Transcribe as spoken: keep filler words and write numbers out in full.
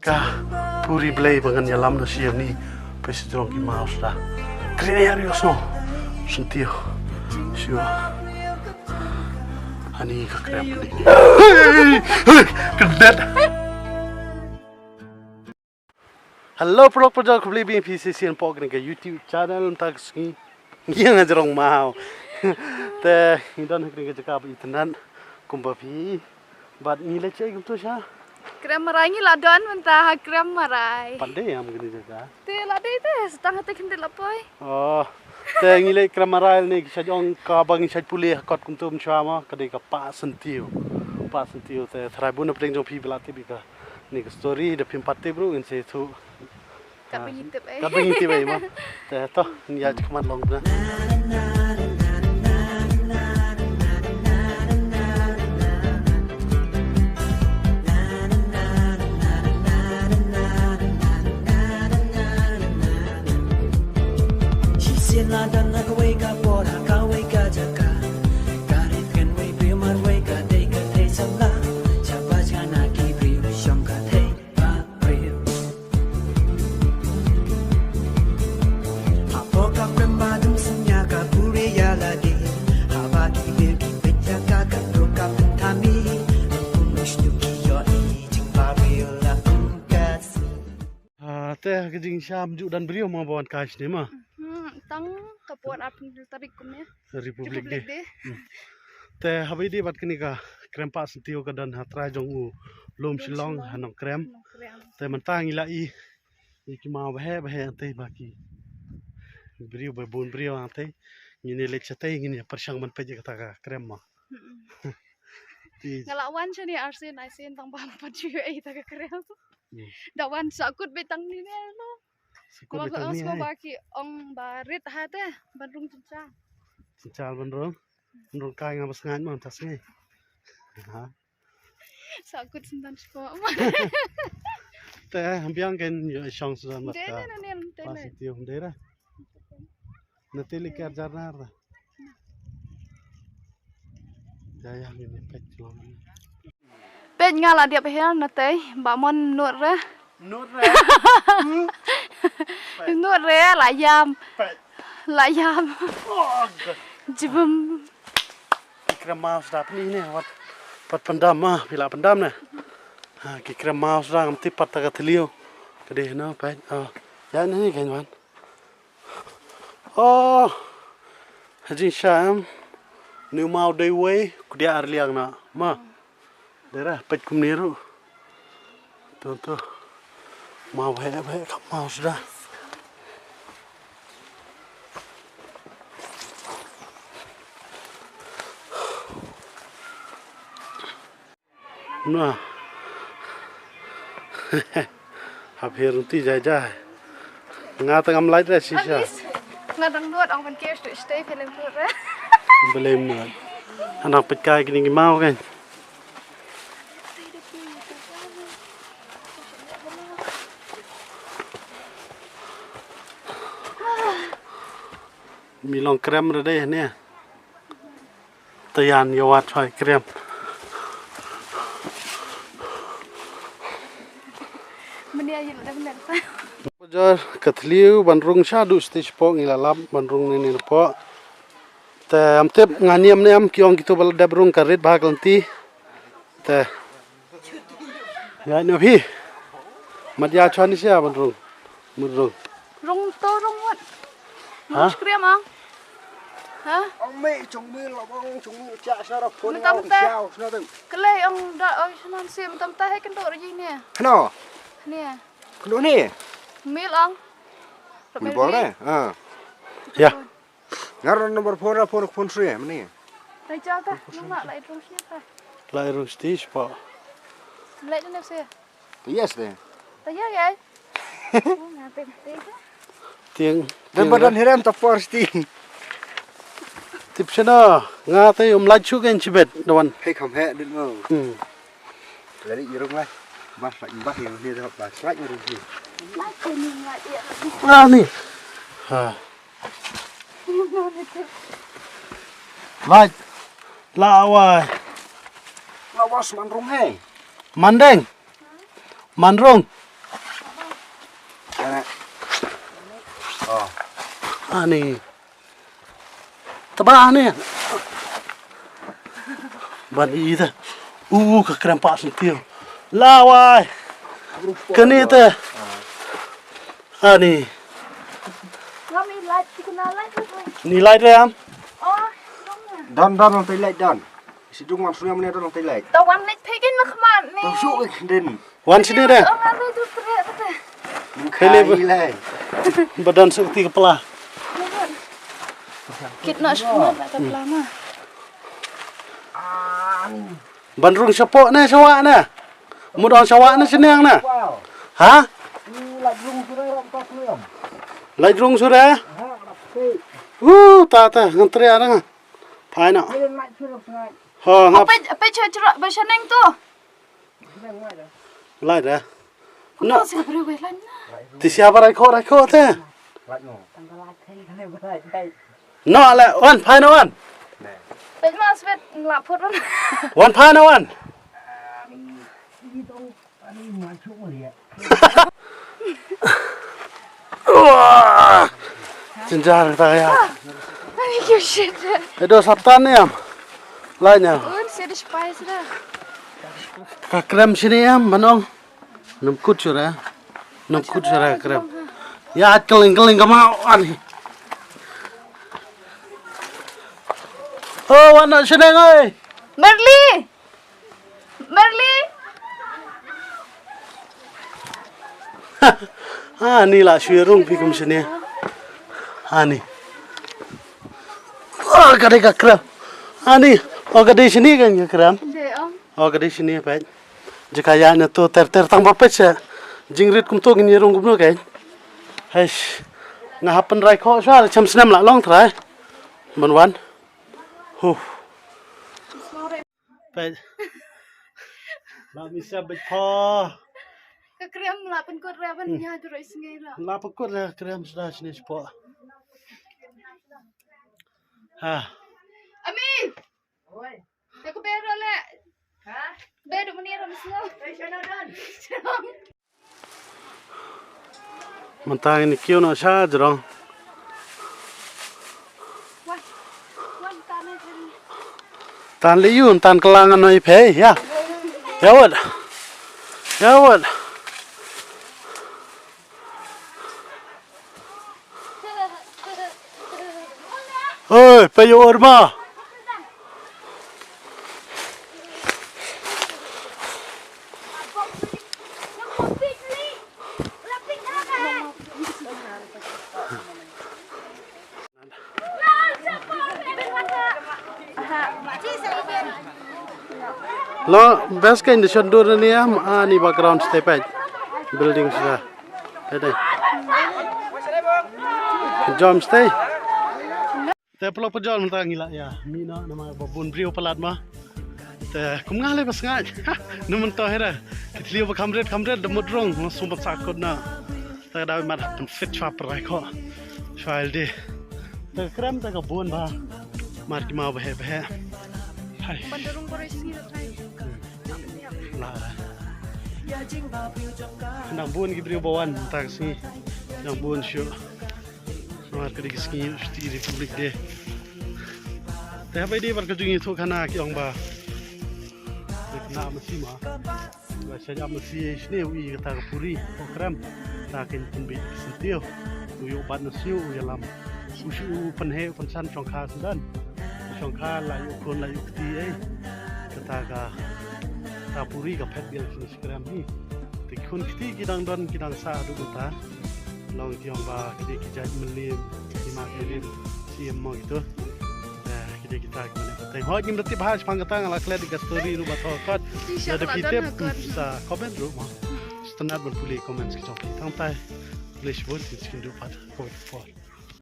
Ka puri Blei ba ngan ïalam na sha ïing ni. Peit shi jrong ki maw sda. Kri ne ari osno. Sentiw. Shu. Ani ka krem ni. Hey, hey, kedet. Hello, paralok parajor, khublei biang ïa phi shisien hapoh kane ka YouTube channel mynta ka sngi. Ngi ïa nga jrong maw. Te ngi don ha kane ka jaka ba itynnad kumba phi. Bad ngi leit shaei kumto sha? Krem Marai, ngi la don mynta ha Krem Marai. Pat dei ïa kane ka jaka. Te la dei te, sa tang hate khyndiat la poi. Oh. Te ngi leit Krem Marai ne ki shait ong kaba ngi shait pule ha kot kumto mynshwa mo, ka dei ka Pah Syntiew. Pah Syntiew te tharai bun na pdeng jong phi ba la tip ïa ka. Kane ka story da phim pat tip ruh ngin sa ïathuh. Katba ngi tip ei. Katba ngi tip ei mo. Te to ngin ïa khmat long bna. Shisien la don ha kawei ka por ha kawei ka jaka. Ka rit kawei briew marwei ka dei ka thei samla. Shabash kane ki briew shong ka thei. Ah, te ka jingsham ju don briew mo ba wan kai shane ma. Hmm, tang ka por arphew tarik kumne. Republic Day. Hmm. Te haba ïadei bad kane ka Krem Pah Syntiew ka don ha trai jong u Lum Shillong ha Nongkrem. Nongkrem. Te mynta ngi la i, i ki maw baheh baheh hangtei ba ki briew ba bun briew hangtei. Ngin ïa leit shatei ngin ïa pyrshang ban peit ïa kata ka krem mo. Mm-mm. Nga la wan shane arsien arsien tang ba ngam pat shu ïohi ïa kata ka krem. Hmm. Da wan sahkut beit tang ne ne no. Sahkut beit tang ne. Ba ki ong ba rit ha te ban rung jynjar. Jynjar ban rung. Nrung kai nga ba sngaid mo, ta sngaid. Ha. Sa kut syntan shpo. Te, biang ken ïa shong syntan mat ka. Dei ne, ne, ne, ne. Pah Syntiew, dei ra. Na te li ker jar nar ra. Ya, ya, ngin peit long. Peit nga la dep her na tei, ba mon nud re. Nud re. Hmm? Nud re, la ïam. Peit. La ïam. Oh, God. Jibum. Ki krem maw sda pynïaid ne, wat, wat pyndam ma, phi la pyndam ne. Ha, ki krem maw sda ngam tip pat ta ka thliew. Ka dei na, peit. Oh. Ïa ne, kan wan. Oh, ha jingshisha em. Une u maw dei uwei, u khia ar liang na. Ma. Dei ra, peit kumne ruh. To, to. Maw heh, heh, ka maw sda. Na. Hap her ti jai jai. Nga tang am lait re shisha. Nga dang nud ong ban kiew stay film tu re. Belem nud. Anak peit kai kini ki maw kan. Mi long krem re dei ne. Tayan ïa wat hoi krem. Jor ka thliew ban rung sha du stage pok ngi la lap ban rung ne ne pok. Te am tip nga niam ne am ki ong kitu ba la dep rung ka rit ba ka lynti. Te. Ya, no phi. Mat ya chwa ni sia ban rung. Mut rung. Rung to rung mut. Ha? Mut kria mang. Ha? Ong me chung me la bang chung me cha sa ra phone. Mynta, ong mynta. Siaw sna tu. Kele ong da ong sna si mynta mynta he kendo ri ni. Hno. Ni. Kendo ni. Mil ong. Mil bol ne. Ha. Ya. Ngar number phone ra phone phone sri mani. Tai chal ta, nang mak lai rung sri ta. Lai rung sri spa. Lai rung sri. Yes de. Ta ya ya. Nga tem te. Tiang. Dan badan hiram ta por sri. Tip sana nga te um lai chu ken chibet dawan. Hei kham he dit mo. Hmm. Lari irung lai. Bas lai bas yang ni dah bas lai irung ni. Lai ko ni lai ya. Ah ni. Ha. Lait. La wai. La was man rung he. Mandeng. Man rung. Ani. Taba ani. Ban i te. U ka krem pa sentiw. Lawai. Kani te. Ani. Ngam i light, tikna light. Ni light re am? Oh, dong na. Don, don, nang tai light, don. Si dung wan suni amne don nang tai light. Ta wan light pegin na khmat ni. Ta suk din. Wan sini de. Oh, ngam i tu tere, tere. Kele ba-, lai. Badan suk ti kepala. Kit na suk na ta kepala ma. Ban rung shapoh ne, shawa ne. Mut ong shawa ne, siniang ne. Ha? Lait rung sure. Uh, ta, ta, ngan tri arang. Phai na. Ho, ngap. Apa, apa cha chra ba shaneng tu? Lai da. No. Apa sih beri wei lai na? Ti sia ba rai kho, rai kho te. No, le, wan, phai na wan. Pet mas pet lapor wan. Wan, phai na wan. Wah. Jenjar ta ya. Ani kyu shit. Edo satan ne am. Lai ne. Un se de spice da. Ka krem sini am, ban ong. Num kut sura. Num kut sura krem. Ya, keling-keling kama ani. Oh, wan na sini ngai. Merli. Merli. Ani la shui rung pi kum sini. Ani. Oh, ka dei ka krem. Ani. Oh, ka dei sini kan ka krem. Dei, om. Oh, ka dei sini peit. Jaka ya na tu ter ter tang ba peit se. Jingrit kum tu ngin rung kum no kan. Hais. Nga hap pynrai kho sha cham snem la long trai. Ban wan. Huh. Peit. La mi sa bit pho. Ka krem la pynkut re ban nya jroi sngi la. La pynkut re krem sda sini spo. Ha. Ami. Oi. Te ko ber le. Ha? Ber du mani ram sngo. Oi, sana dan. Mynta ngin kiew noh sha jrong. Tan le yun, tan ka lang anoi phe, ya. Ya wat. Ya wat. Oi, pe yo orma. Lo best ka in the shondur ni am ani background stay page building sa. Tede. Jom stay. Te pynlong pynjor mynta ngi la ïa mih noh namar ba bun briew palat ma. Te kum nga lei ba sngaid. Namar to hera ki thliew ba kham rit kham rit da mut rung nga sum ban sa kut na. Te ka daw mat hap pynfit shwa pynrai kho shwa elde. Te ka krem te ka bun ba mar ki maw ba heh ba heh. Hai. La. Nang bun ki briew ba wan mynta ka sngi. Nang bun shuh. Namar ka dei ka sngi State Republic Day. Te haba ïadei bad ka jingïathuhkhana ki ong ba dei kane masi ma. Ba sha ïa masi sniew i kata ka puri ko krem. Ta kin pynbeit ka syntiew. U ïoh bat na siew u ïalam. U shu u pynheh u pynsan shongkha syndan. Shongkha la ïoh khun la ïoh kti ei. Kata ka ta puri ka phet biang sini. Krem hi. Te ki khun kti ki dang don ki dang sah haduh mynta. Long ki ong ba ki dei ki jait Mylliem, ki ma ki rim, siem mo kito. Eh, ki dei kita ki mane. Te hoi ngim da tip ha shaphang kata nga la klet ïa ka story ruh ba thoh kot. Lada phi tip sa comment ruh mo. Sngewtynnat ban pule comments ki jong phi. Tang tai. Pule shibun ki skin ruh pat. Covid four.